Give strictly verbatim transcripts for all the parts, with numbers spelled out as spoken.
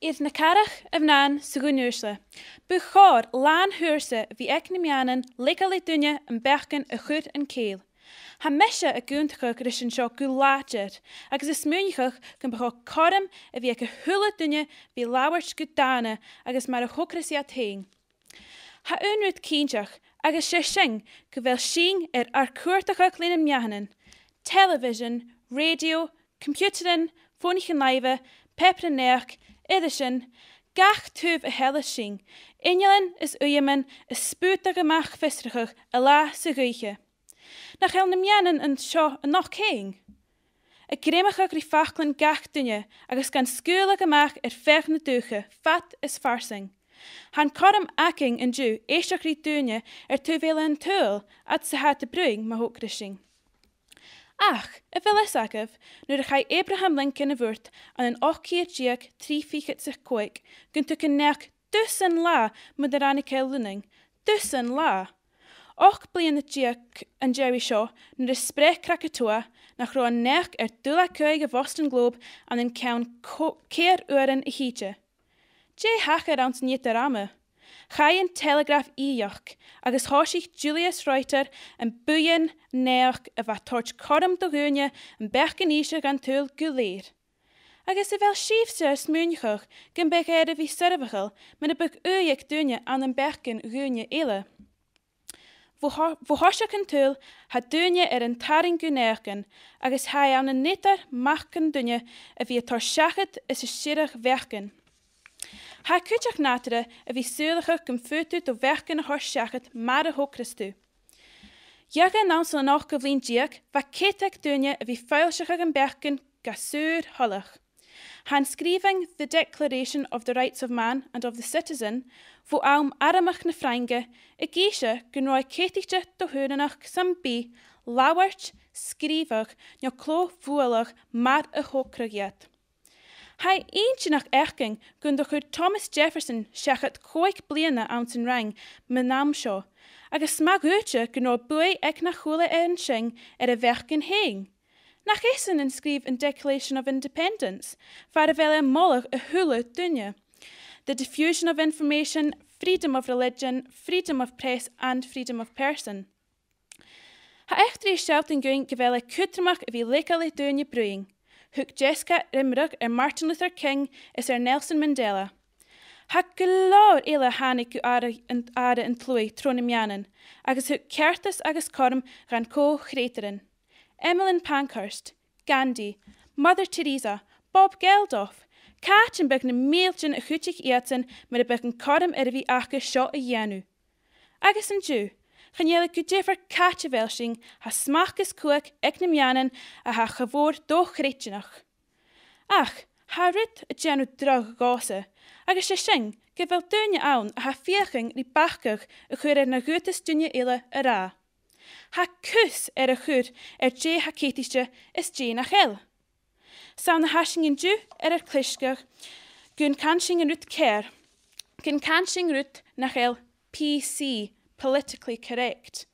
Air na carach a bh' ann sa dhuine uaisle, bu chòir làn-thùrsa a bhith aig na meadhanan le gabhail le duine am beachdan a chur an cèill. Tha mise ag aontachadh ris an seo gu làidir, agus a' smaoineachadh gum bu chòir cothrom a bhith aig a h-uile duine bhith labhairt gu dàna agus mar a thogras iad fhèin. Tha aon rud cinnteach, agus 's e sin gu bheil sinn air ar cuartachadh leis na meadhanan, television, radio, computeran, fònaichean-làimhe, pàipearan-naidheachd, irisean, gach taobh a sheallas sinn, innealan is uidheaman a' spùtadh a-mach fiosrachadh a-latha 's a dh'oidhche. Nach eil na meadhanan an seo a-nochd fhèin? A' greimeachadh ri faclan gach duine agus gan sgaoileadh a-mach air feadh na dùthcha fad is farsaing. Tha an cothrom againn an-diugh èisteachd ri daoine air taobh eile an t-saoghail, iad 's a tha iad a' bruidhinn, ma thogras sinn. Ach, a bheil fhios agaibh, nuair a chaidh Abraham Lincoln a mhurt ann an ochd ceud deug trì fichead 's a còig, gun tug an naidheachd dusan latha mun do ràinig e Lunnainn, dusan latha. Ochd bliadhna deug an dèidh seo, nuair a spreadh Krakatoa, nach robh an naidheachd air dùil a' coimhead a' Bhoston Globe ann an ceann co-, ceithir uairean a thìde. Dè thachair anns an eadar-ama? Chaidh an telegraph fheuchainn, agus thòisich Julius Reuter am buidheann naidheachd a bha a' toirt cothrom do dhaoine am beachdan-innse gan tadhal gu lèir. Agus a bheil sibhse a' smaoineachadh gum biodh e air a bhith soirbheachail mura biodh ùidh aig daoine ann am beachdan dhaoine eile? Bho tho-, bho thoiseach an t-saoghail, tha daoine air an tarraing gu naidheachdan, agus tha e ann an eadar mac an duine a bhith a' toirt seachad is a' sireadh bheachdan. Tha e cuideachd nàdarra a bhith a' saoilsinn gum faod thu do bheachdan a thoirt seachad mar a thogras tu. Dh'fhaodadh anns an ochdamh linn deug, bha cead aig daoine a bhith a' foillseachadh am beachdan gu saor-thoileach. Tha an sgrìobhadh The Declaration of the Rights of Man and of the Citizen, bho àm armachd na Frainge, ag innse gun robh e ceadaichte do dhaonachd sam bith labhairt, sgrìobhadh, no clò-bhualadh mar a thogradh iad. Tha e inntinneach fhaicinn gun do chuir Thomas Jefferson seachad còig bliadhna anns an Fhraing mun àm seo, agus 's mathaid gun robh buaidh aig nach cuala e an sin air a bheachdan fhèin. Nach esan an sgrìobh an Declaration of Independence, far a bheil e a' moladh a h-uile duine: the diffusion of information, freedom of religion, freedom of press and freedom of person. Tha eachdraidh a' sealltainn dhuinn gu bheil e cudromach a bhith a' leigeil le daoine bruidhinn. Thug Jessica iomradh air Martin Luther King is air Nelson Mandela. Tha gu leòr eile a thàinig gu àrd an, àrd an t-sluaigh tro na meadhanan, agus thug ceartas agus cothrom dhan co-chreutairean. Emmeline Pankhurst, Gandhi, Mother Teresa, Bob Geldof, càit am biodh na mìltean a chuidich iadsan mura biodh an cothrom air a bhith aca seo a dhèanamh? Agus an-diugh, chan eil e gu diofar càit a bheil sinn, tha smachd is cumhachd aig na meadhanan a tha cha mhòr do-chreidsinneach. Ach tha rud a' dèanamh dragh dhòmhsa, agus 's e sin gu bheil daoine ann a tha a' feuchainn ri bacadh a chur air na dh'fhaodas duine eile a ràdh. Tha cus air a chur air dè tha ceadaichte is dè nach eil. 'S ann a tha sinn an-diugh air ar clisgeadh gun can sinn an rud ceàrr, gun can sinn rud nach eil P C, politically correct.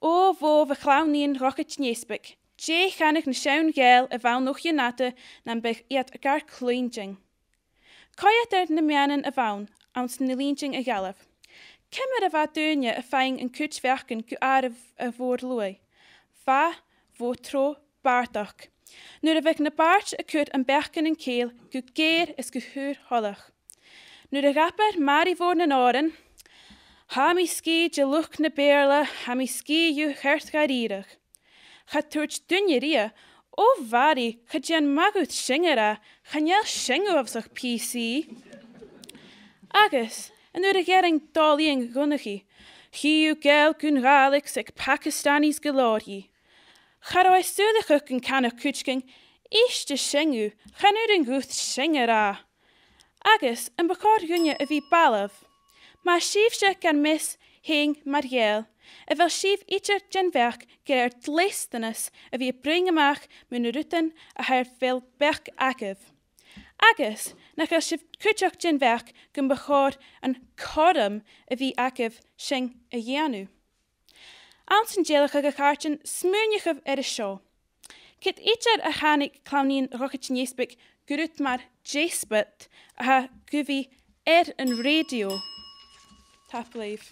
O bhò, a chlann-nighean Dhochaid Neusbaig, dè chanadh na seann Ghàidheil a bh' ann o chionn fhada nam biodh iad gar cluinntinn? Coimhead air na meadhanan a bh' ann anns na linntean a dh'fhalbh. Ciamar a bha daoine a' faighinn an cuid bheachdan gu àrd a' mhòr-shluaigh? Bha, bho tro bàrdachd. Nuair a bhiodh na bàird a' cur am beachdan an cèill gu geur is gu saor-thoileach. Nuair a dh'abair Màiri Mhòr nan Òran, "Tha mi sgìth de luchd na Beurla, tha mi sgìth dhiubh cheart dha-rìribh." Cha tuirt duine rithe, "O Mhàiri, cha dèan math dhut sin a ràdh, chan eil sin uabhasach P C." Agus, an uair a ghearan Dòmhnall Iain Dhonnchaidh, "Chì thu Gàidheil gun Ghàidhlig 's aig Pakistanis gu leòr dhi." Cha robh e a' saoilsinn gun canadh cuideigin, "Ist, a sheann thu, chan urrainn dhut sin a ràdh." Agus am bu chòir dhuinne a bhith balbh? Ma tha sibhse gan meas fhèin mar Ghàidheal, a bheil sibh idir den bheachd gur e ur dleastanas a bhith a' bruidhinn a-mach mu na rudan a tha air a bheil beachd agaibh? Agus nach eil sibh cuideachd den bheachd gum bu chòir an cothrom a bhith agaibh sin a dhèanamh? Anns an dealachadh, a chàirdean, smaoinichibh air a seo. Ciod idir a thàinig clann-nighean Dhochaid Neusbaig gu rud mar deasbad a tha gu bhith air an rèidio. Tapadh leibh.